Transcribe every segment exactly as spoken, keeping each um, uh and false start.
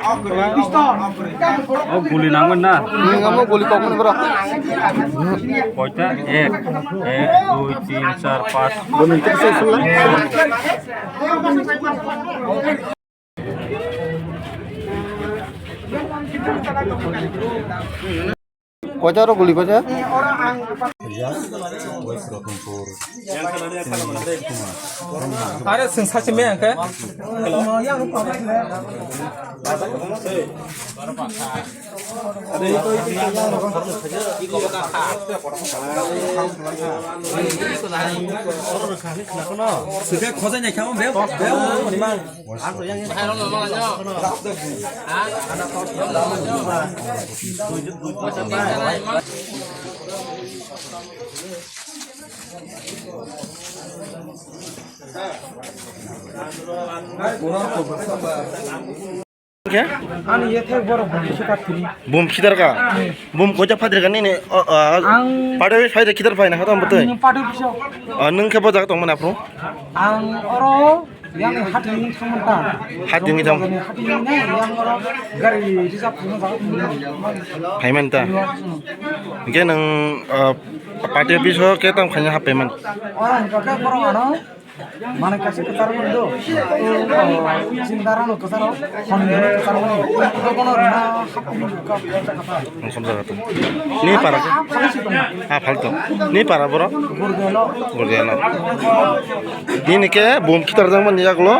O guli nangmani na? Hmm, amo guli kokmani bro. Koita? Ek, ek, dui, tin, char, panch. Bo nung kisa sula. Koita aro guli koita? Are sing sachi me angke. Sike khojai nai kamo be, be, be. Ani yethek borok bum khitar thini. Bum khitar ka? Hmm. Bum koja phadir ka nini, o, o, ang party office phaide khitar phaina khatam bwtwi? Ang party office o. O, nwng khe bo jaga tongmani aphuru? Ang oro yang hati ni thangmani ta. Hati ni thang. Hati ni ne yang oro gari reserve thangmani jaga tongmani. Phaimani ta. Hmm. Hingke nwng, o, party office o khe tamo khaina hap phaimani? Oro hingka khe borok ano Mane kaisa kwcharo mani do. Chini dara no kwcharo, honni no kwcharo mani. Ito kono rina hapni ka kaisa kata. Ang somjak kata. Ni para. Ah, falto. Ni para boro? Gurdelo. Gurdelo. Nini ke bum khitar jang mani yaklo.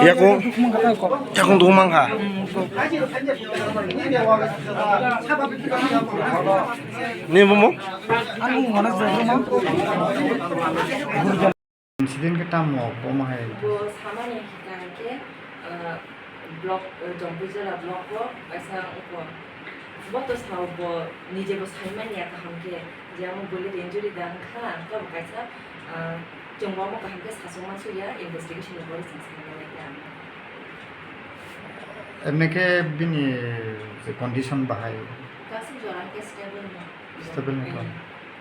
Yakung. Yakung dukmang ha. Ni bumo? Ani mana jero ma. Incident khe tamo, bomo hai? Bo samani hwnkha hwnkhe, ah, block, ah, Jompuijala block o kaisa wngkha. Bo to sao bo nije bo saimanya kaham khe, je amo bullet injury da wngkha, abo kaisa, ah, chwng bo amo kaham khe sachwng mansukya, investigation ni pore chwng saimanya khe amo. Emne khe bini je condition bahai? Kaisa jora khe stable no. Stable ni khe?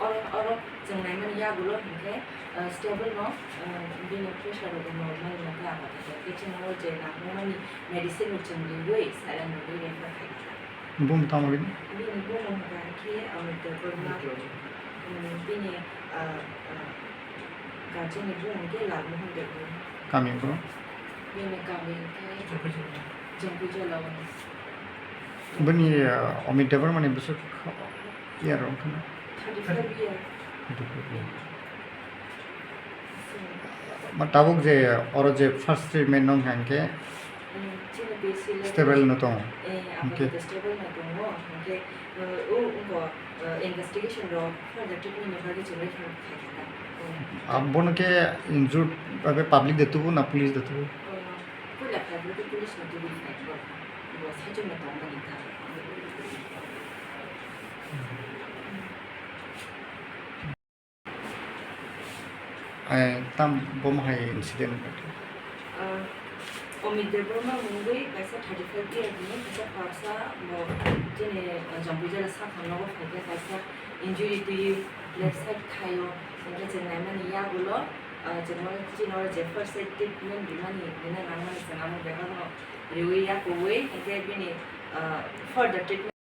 Oro, oro chwng naimani yagulo hinkhe, ah, stable no, ah, bini pressure rok normal no khe abo khe. Khe chwng o je nangmani medicine rok chwng riwi salang rwi refer khai kha. Bumung tamo bini? Bini bumung hwnkha khe, ah, Debbarma, um, bini, ah, ah, guardian ni bumung khe Lalmohan Debbarma. Kami bro? Bini kami khe Jompuijala o. Bini, ah, Amit Debbarma ni bwswk ya rok wngkha na? Thirty-five year. Thirty-five year. Ma tabuk je oro je first treatment nong hwnkha hwnkhe stable no tongo. Hwnkhe stable no tongo. Hwnkhe, uh, o, o, uh, investigation rok further treatment ni bagwi chwng refer khai kha. Abono khe injured bai public de tubu na police de tubu? Uh, puila khai bwlwi police no tubui khai bo. Bo saichung no tongmani ta. Ai, tam bomo hai incident. Ah, Amit Debbarma mungwi kaisa thirty-five year ni kaisa parsa bo chini, ah, Jompuijala sakha nogo phaikhe kaisa injury twiwi left side thaio, hwnkhe chwng naimani yagulo, ah, chwngno chini oro je first aid treatment rimani hinwi nangmani chwng amo bebakno riwi yakuwi hwnkhe bini, ah, further treatment